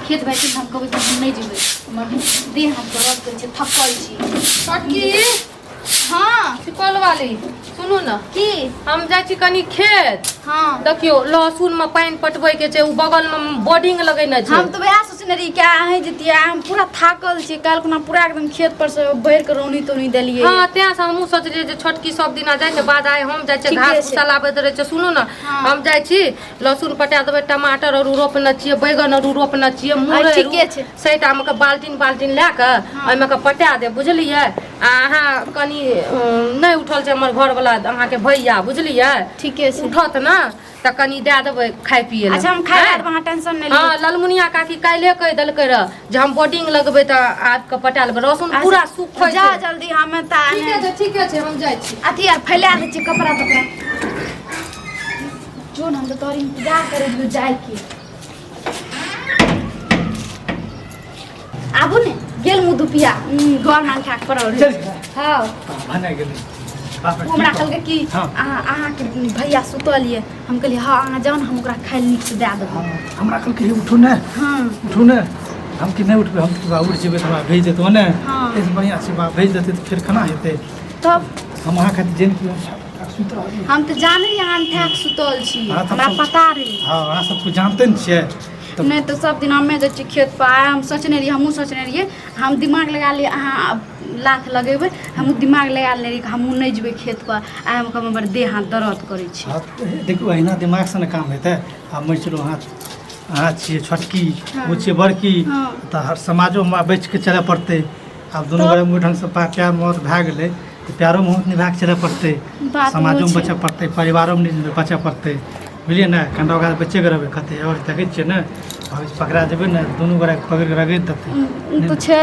खेत भए छै, हम कहबै कि हम नहि जेबै, हमर देह हाथ दर्द करै छै, थकल छी। छोटकी। हाँ। सुपौल वाली, सुनू ने। की? हम जाइ छी कनी खेत। हाँ। देखियौ, लहसुन में पानि पटबै के छै, उ बगल में बोर्डिंग लगेने छै। हम तऽ वएह सोचने रही कि अहीं जतियै। हम पूरा थाकल छी, काल्हि खुना पूरा एकदम खेत पर से भरि के रौनी तौनी देलियै। हाँ, तें से हमहूँ सोचलियै जे छोटकी सब दिना जाइ छै, बाद आइ हम जाइ छियै। ठीके घास छै। भूसा लाबैत रहै छै। सुनू ने। हाँ। हम जाइ छी, लहसुन पटा देबै, टमाटर आर रोपने छियै, बैगन आर रोपने छियै, मुरई। ठीके छै। सैटा मे के बाल्टीन बाल्टीन लए कऽ ओहिमे के पटा देब, बुझलियै? आ अहाँ कनि नहि उठल छै हमर घरवला, अहाँके भैया, बुझलियै? ठीके छै। उठत ने तऽ कनि दए देबै खाय पियै लए। अच्छा, हम खाय आँय? देब, अहाँ टेंशन नहि लिअ। हँ, ललमुनिया काकी काल्हिए कहि देलकै रह जे हम बोर्डिंग लगबै तऽ आबि कऽ पटा लेबै लहसुन। अच्छा, पूरा सुखै जा छै। जल्दी, हमे तऽ ठीके छै, ठीके छै, हम जाइ छी। अथी आर फैला दै छियै कपड़ा तपड़ा। जो न, हम तऽ तोहर इंतजार करै रहियो जाइके। आबू ने, गेल मुँह दुपिया घर मान खाके पड़ल रहै। चल। हाँ। भने गेलै बाप रे, ओ हमरा की कहलकै कि हाँ। अहाँ अहाँके भैया सुतल ये। हम कहलियै हँ, अहाँ जाउ ने, हम ओकरा खाय लए नीकसँ दए देबै। हाँ, हमरा कहलकै हे उठू ने। हाँ। उठू ने। हम कि नहि उठबै, हम तऽ उठि जेबै तऽ हमरा भेज देतौ ने। हाँ। एहिसँ बढ़िआँ छै बा, भेज देतै तऽ फेर केना हेतै? तब। हम अहाँ खातिर जेन कि सुति रहलियै। हम तऽ जानै रहियै अहाँ ठाक सुतल छी। हाँ, तब हमरा पता रहै। हँ, अहाँ सब कुछ जानते ने छियै तऽ। नहि तऽ सब दिन हमे जाइ छियै खेत पर। आइ हम सोचने रहियै, हमहूँ सोचने रहियै, हम दिमाग लगा लियै, अहाँ लाथ लगेबै, हमहूँ दिमाग लगा लेने रहियै कि हमहूँ नहि जेबै खेत पर आइ। हम कहबै हमर देह हाथ दर्द करै छै। हाँ, तऽ देखू, अहिना दिमागसँ ने काम हेतै। आब मानि चलू अहाँ अहाँ छियै छोटकी, ओ छियै बड़की। तऽ हर समाजोमे हमरा बचिके चलऽ पड़तै। आब दुनू तब? गोटे ओहि ढङ्गसँ प्यार मोहब्बत भए गेलै तऽ प्यारो मोहब्बत निभा कऽ चलऽ पड़तै। बात समाजोमे ओ छै। बचऽ पड़तै, परिवारोमे बचऽ पड़तै, बुझलियै ने? कनिटा ओकरा बचे कऽ रहबै कते आओर देखै छियै ने, भविष्य पकड़ा जेबै ने, दुनू गोटाके पकड़ि कऽ रगड़ि देतै। ओ तऽ छै,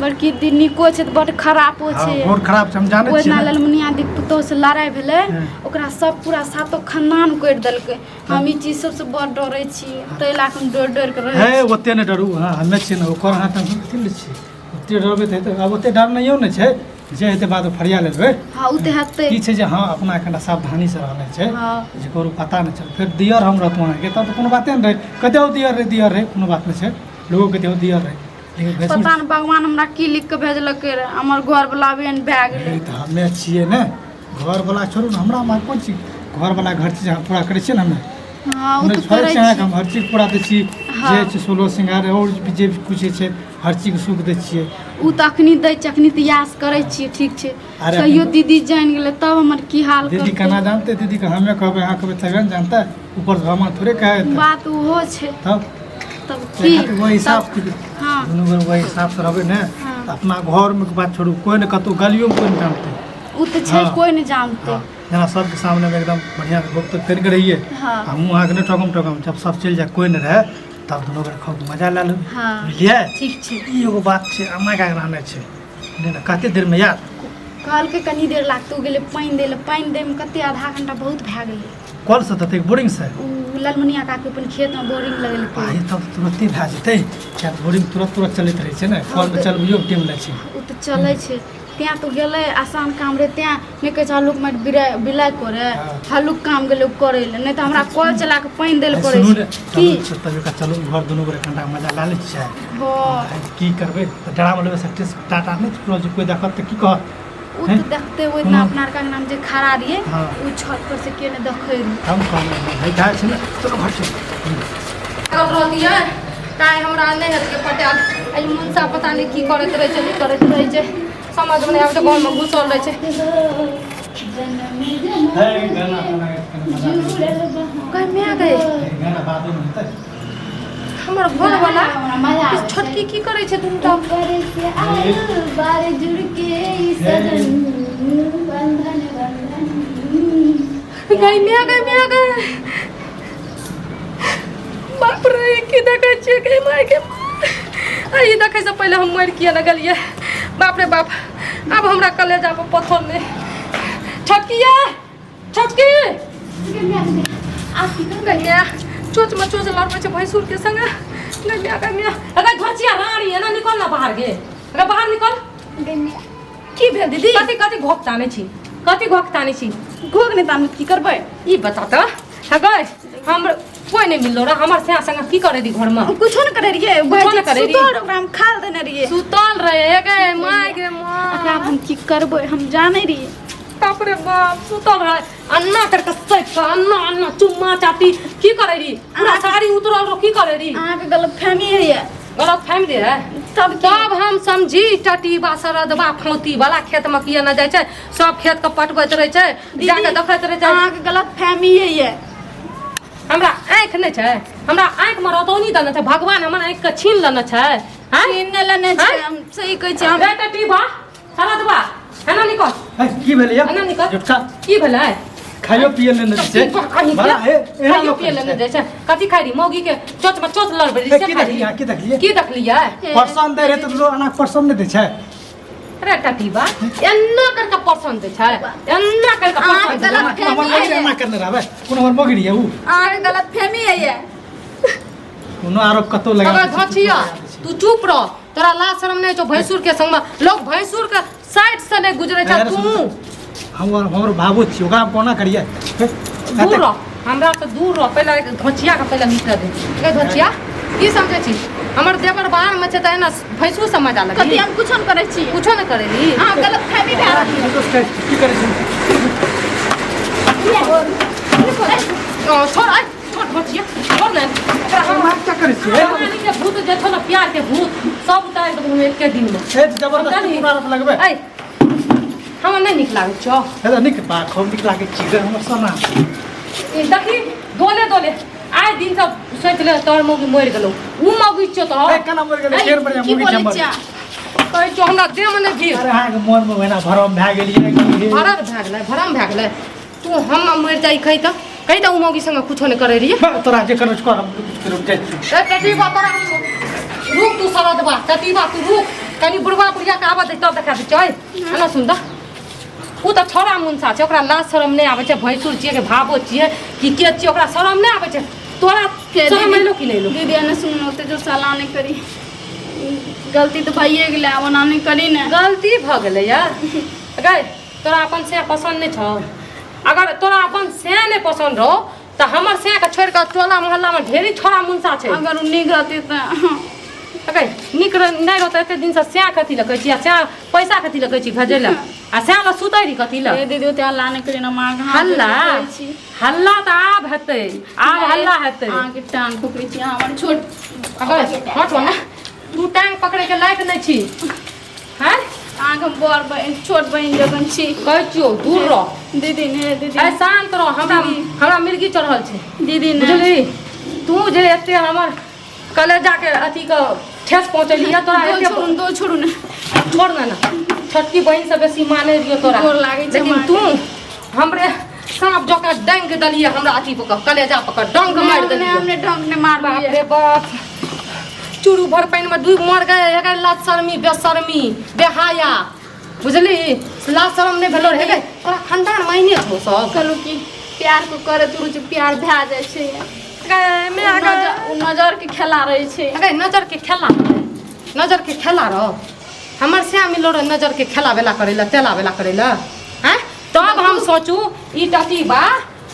बड़की दी नीको छै तऽ बड्ड खरापो छै। बहुत खराब छै, हम जानै ओहि छियै दिना ने। ललमुनिया दी पुतोहसँ लड़ाइ भेलै। ओकरा सब पूरा सातो खानदान करि देलकै। हम ई चीज सबसँ बड़ डरै छी, ताहि लए कऽ हम डरि डरि कऽ रहै हे छी। ओते नहि डरू। हँ, हमे छियै ने ओकर, अहाँ टेंशन कथी लै छियै? ओते डरबै तऽ हेतै? आब ओते डर नहियो ने छै, जे हेतै बाद फरिया लेबै। हँ, ओ तऽ हेतै। की छै जे हँ, अपना कनिटा सावधानीसँ रहनाइ छै। जे ककरो पता नहि चल। फेर दियर हम रहतहुँ अहाँके, तब तऽ कोनो बाते नहि रहै। कहितौ दियर रहै, दियर रहै, कोनो बात नहि छै। लोगो कहितौ दियर रहै, लेकिन भैंसुर पता नहि भगवान हमरा की लिख कऽ भेजलकै रहए, हमर घरवला एहन भए गेलै। हे, तऽ हमे छियै ने घरवला। छोड़ू ने हमरा, हमरा कोन चीज घरवला? घर चीज अहाँ पूरा करै छियै ने हमे। हँ, ओ नहि तऽ छोड़ै करै छियै अहाँके छी। हम हर चीज पूरा दै छी। जे छै सोलह श्रृंगार आओर भी जे भी कुछ छै, हर चीजके सुख दै छियै। ओ तऽ अखनी दै छै, अखनी तऽ इएह से करै छियै, ठीक छै। अरे कहियो दीदी जानि गेलै तब हमर की हाल दीदी करतै? केना जानतै? दीदीके हमे कहबै, अहाँ कहबै तबे ने जानतै। ऊपर से हमरा थोड़े कहै। बात ओहो छै। तब तब ताहि की खातिर वही हिसाब तब हाँ। दुनू गोरे वही हिसाबसँ रहबै ने। तऽ अपना घरमे के बात छोड़ू, कोइ ने कतहु गलियोमे कोइ नहि जानतै। ओ तऽ छै। कोइ नहि जानतै। हँ, जेना सबके सामनेमे एकदम बढ़िआँ गप तप करिके रहियै। हमहूँ अहाँके नहि ठकम ठकम। जब सब चलि जाए, कोइ नहि रहै, तब दुनू गोरे खूब मजा लए लेबै। बुझलियै? ठीक छै। ई एगो बात छै, अम्मा के रहनाइ छै नहि ने। कते देरमे याद? कहलकै कनी देर लागतै। ओ गेलै पानि दै लए। पानि दैमे कते आधा घंटा बहुत भए गेलै। कलसँ देतै बोरिंगसँ? ओ ललमुनिया काकी अपन खेतमे बोरिंग लगेलकै। आइ तब तुरते भए जेतै, किया तऽ बोरिंग तुरत तुरत चलैत रहै छै ने। कलमे चलबैयोमे टाइम लागि छै। ओ तऽ चलै छै, तेँ तऽ गेलै। आसान काम रहै तेँ नहि कहै छै हल्लुक माटि बिराइ बिलाइ करै। हल्लुक काम गेलै ओ करै लए, नहि तऽ हमरा कल चला कऽ पानि दै लए पड़ै सुनू छै। ने। की? चलू तब एकरा, चलू घर, दुनू गोरे कनिटा मजा लए लै छियै। हँ। की करबै तऽ डरामे लेबै से टाटा नहि खुलल छै, कोइ देखत तऽ की कहत? ओ तऽ देखते। ओहि दिना अपना आरके अंगनामे जे खड़ा रहियै, ओ छत पर से के नहि देखै रहियै। हम कहलहुँ भाइ भए छै ने, चलो घर चलू। लागल रहतियै ताइ हमरा नहि हेतै पटायल। एहि मुनसा पता नहि की करैत रहै छै, नहि करैत रहै छै, समझमे नहि आबै छै। घरमे घुसल रहै छै। हे गाना गाना कनि मजा गै माय गै। गाना बादमे हेतै। हमर घरवला हमरा मजा आबै छै। छोटकी की करै छै दुनूटा? ऊपर से आयल बार जुड़ के ई सजन बंधन बंधन। गै माय गै, माय गै, बाप रे, ई की देखै छियै? गै माय गे, आ ई देखै से पहिले हम मरि किया ने गेलियै? बाप रे बाप, आब हमरा कलेजा पर पत्थर नहि। छोटकी, छोटकी, गै माय, चोचमे चोच लड़बै छै भैंसुर के संगे। गै माय, गै माय, अगर घचिया रानी एना निकल ना बाहर गे, अगर बाहर निकल। की भेल दीदी? कथी कथी घोक तानै छी? कथी घोक तानै छी? घोघ नहि तानू तऽ की करबै? ई बता तऽ। हँ गै, हम कोई नहीं मिललो रह हमर से संग की करे दी घर में कुछो न करे रहिए कुछो न करे रहिए। सुतल ओकरा हम खाल देने रहिए सुतल रहे गे माय गे माँ एकरा आब हम की करबै हम जानै रहिए बाप रे बाप सुतल रहे अन्ना करके सैत के अन्ना अन्ना चुम्मा चाटी की करे रही पूरा साड़ी उतरल रहो की करे रही अहाँके गलतफहमी होइए गलत फहमी है तब की तब हम समझी टटीबा सरदबा फौती वाला खेत में किया न जाइ छै सब खेत के पटबैत रहै छै जाके देखैत रहै छै अहाँके गलतफहमी होइए हमरा आँखि नहि छै हमरा आँखि में रतौनी देने छै भगवान हमर आँखि के छीन लेने छै आँय? छीन नहि लेने छै आँय? हम सही कहै छी हम रे टटीबा सरदबा एना निकल ए, की भेलै यौ? एना निकल झुटका की भेलै खाइयो पिए ले नहि छै बड़ा हे एना खाइयो लोक पिए ले करै नहि छै। जाइ छै कथी खाइ रही मौगी के चोच में चोच लड़बै रही ए, से की खाइ देखलियै रही अहाँ, की देखलियै की देखलियै परसन दै रहै तऽ लोक एना परसन नहि दै छै अरे टटीबा एना करके परसन दै छै एना करके अहाँके परसन दै छै। गलत हमर फहमी मौगी होइए एना करने रहबै कोनो हमर मौगी रहियै उ अहाँके गलतफहमी होइए कोनो आरोप कतौ लगा अगर घचिया तू चुप रह तोरा लाज शरम नहि छौ भैंसुर के संग में लोग भैंसुर के साइड से नहि गुजरे छै अरे तू सुन हम हमर बाबू छी ओकरा हम कोना करियै हे, दूर रह हमरा से दूर रह पहिले एक घोचिया के पहिले निकल दे गे घोचिया की समझै छी हमर देवर बाहर में छै तऽ एना भैंसुर से मजा कथी लगी हम कुछो नहि करै छी कुछो नहि करेली अहाँ गलतफहमी भए रहल दोस्त, की करै छी ओ, छोड़ आइ छोड़ घोचिया छोड़ ने ओकरा हम हम क्या करै छियै जवानी के भूत जे छौ ने प्यार के भूत सब उतारि देबौ हम एके दिन में ए जबरदस्ती पूरा आरोप लगबै ऐ हमरा नहि नीक लागै छौ हे तऽ नीक बा खूब नीक लागै छी गे हमर सोना ई देखी दोले दोले आइ दिन सब सोचि ले तोहर मौगी मरि गेलौ उ मौगी छौ तो ए केना मरि गेलै केहन बढ़िया की मौगी बोलै छै हमर छियै अहाँ? कहै छौ हमरा देहमे नहि भीड़ अरे अहाँके मोनमे ओहिना भरम भए गेलियै की हे? भरम भए गेलै भरम भए गेलै तू हम मरि जाइ कहि तऽ कहि तऽ उ मौगी संगे कुछो नहि करै रहियै बा, तोरा जे करै छौ कर हम कुछ करब जाइ छी ए टटीबा तोरा रुक तू सरदबा टटीबा तू रुक कनि बुढ़वा बुढ़िया के आबऽ दे तब देखा दै छै एना सुन तऽ ओ तऽ छौड़ा मुनसा छै ओकरा लाज शरम नहि आबै छै भैंसुर छियै कि भाबो छियै कि के छियै ओकरा शरम नहि आबै छै तोरा के शरम दीदी एलो कि नहि एलो दीदी एने सुन ओते जो साला नहि करी गलती तऽ भइए गेलै आब ओना नहि करी ने गलती भऽ गेलै या गै तोरा अपन से पसन्द नहि छौ अगर तोरा अपन से नहि पसन्द रहो तऽ हमर से के छोड़ि कऽ टोला मोहल्लामे ढेरी छोड़ा मुनसा छै अगर ओ नीक रहतै तऽ अगे नीक नहि रहतै एते दिनसँ सएह कथी लए कहै छी आ सएह पैसा कथी लए कहै छी भेजै लए आ सएह लए सुतै रही कथी लए ए दीदी ओते हल्ला नहि करी ने माँ हल्ला हल्ला तऽ आब हेतै आब हल्ला हेतै अहाँके टांग पकड़ै छी अहाँ हमर छोट अगर हट ने तू टांग पकड़ैके लायक नहि छी हैं अहाँके हम बड़ बहिन छोट बहिन जखन छी कहै छियौ दूर रह दीदी ने दीदी ऐ शान्त रह हमरा दीदी। हमरा मिर्गी चढ़ल छै दीदी ने बुझली तू जे एते हमर कलेजा के अथी के ठेस पहुँचेलियै तोरा दो एते छोड़ू दो छोड़ू ने छोड़ ने ना छोटकी बहिन से बेसी माने रहियो तोरा गोर लागै छै लेकिन माँ तू हमरे सांप जकाँ डंग देलियै हमरा अथी पर कलेजा पर डंग मारि नहि देलियै हमने ढंग नहि बाप मारलियै रे बाप चूरू भर पानि में डूबि मर गए एकर लाज शर्मी बेशर्मी बेहाया बुझली लाज शरम नहि भेलो रे गे तोरा खानदान मायने छौ सब कहलहुँ कि प्यार को करे तुरु छै प्यार भए जाइ छै गए मैं ओ अगर नजर ओ नजर के खेला रहै छै अगर नजर के खेला नजर के खेला रहो हमर श्याम मिलो रहे नजर के खेला बेला करे ला तेला बेला करे ला हैं तब हम सोचू ई टटी बा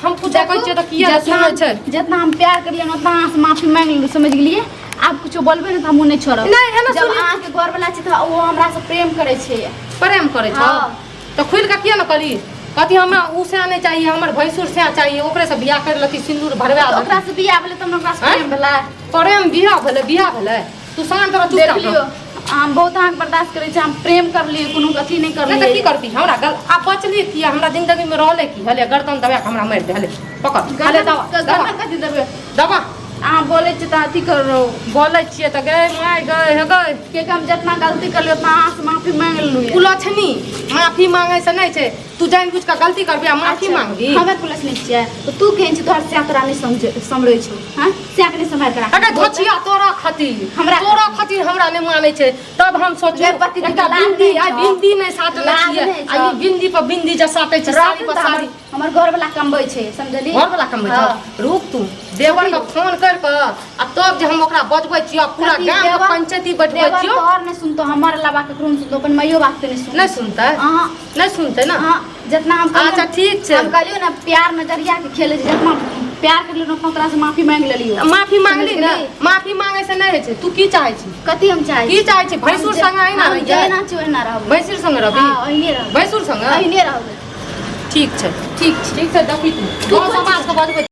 हम कुछ कहै छियै तऽ किया जितना सुनै छै जितना हम प्यार करलियै उतना अहाँ से माफी मांगि लेलहुँ समझ गेलियै आब कुछो बोलबै ने तऽ हमहूँ नहि छोड़ब नहि, एना जब सुनी- अहाँके घरवला छै तऽ ओ हमरा से प्रेम करै छै प्रेम करै छौ हाँ। तऽ खुलि कऽ किया ने करी कथी हमरा उ सएह नहि चाहिए हमर भैंसुर सएह चाहिए ओकरे से बियाह कर लती सिंदूर भरवा तऽ ओकरा देती से बियाह भेलै तब ने ओकरा से आँय? प्रेम भेलै प्रेम बियाह भेलै बियाह भेलै तू शान्त रह देख चुपचाप लियौ रह हम बहुत अहाँके बर्दाश्त करै छी हम प्रेम करलियै कोनो अथी नहि नहि तऽ की करलियै करती हमरा गल आ बचली किया हमरा जिंदगी में रहले की हले गर्दन दबा के हमरा मारि दे हले पकड़ हले गर्दन दबा दबा गर्दन कथी देबै दबा अहाँ बोलै छियै तऽ अथी करू बोलै छियै तऽ गए माय गए हे गए कियाकि हम जितना गलती करलियै उतना अहाँ से माफी मांगि लेलहुँ कुलक्षणी माफी मांगे से नहि छै तू जानि बुझि कऽ गलती करबी आ माफी मांगबी हमे कुलक्षणी छियै तऽ तू केहन छी तोहर सएह तोरा नहि समझ समझै छौ हँ सएह के नहि सम्हारि कऽ राखै अगर धोछिया तोरा खातिर हमरा तोरा खातिर हमरा नहि मानै छै तब हम सोचू गे पति एकटा लाज बिंदी नहि आ छौ। बिंदी नहि साटने लाज छियै नहि आ छौ। ई बिंदी पर बिंदी जे साटै छै साड़ी रहतै पर तऽ साड़ी हमर हमर घरवला कमबै छै समझली घरवला कमबै छौ हँ। रुक तू देवर के फोन कर कऽ आ तब जे हम ओकरा बजबै छियै पूरा कथी गाम के देवर- पंचायती बैठबै देवर छियौ तोहर नहि सुनतो हमर अलावा ककरो नहि सुनतो अपन माइयो बाप के नहि सुनतो नहि सुनतै अहाँ नहि सुनतै ने अहाँ जितना हम कहलियौ अच्छा ठीक छै हम कहलियौ ने प्यार नजरिया के खेले छै जितना प्यार कर लेलहुँ तोरा से माफी मांगि लेलियो। माफी मांगली समझ ने, गेली? माफी मांगे से नहि होइ छै। तू की चाहै छी? कथी हम चाहै की चाहै छी? भैंसुर संगे अहिना हम रहियै? जहिना छी ओहिना रहबै। भैंसुर संगे रहबी? हँ, ओहिने रहबै। भैंसुर संगे ओहिने रहबै। ठीक छै। ठीक छै। ठीक छै, देखी तू तू गाँव समाज के बजबै।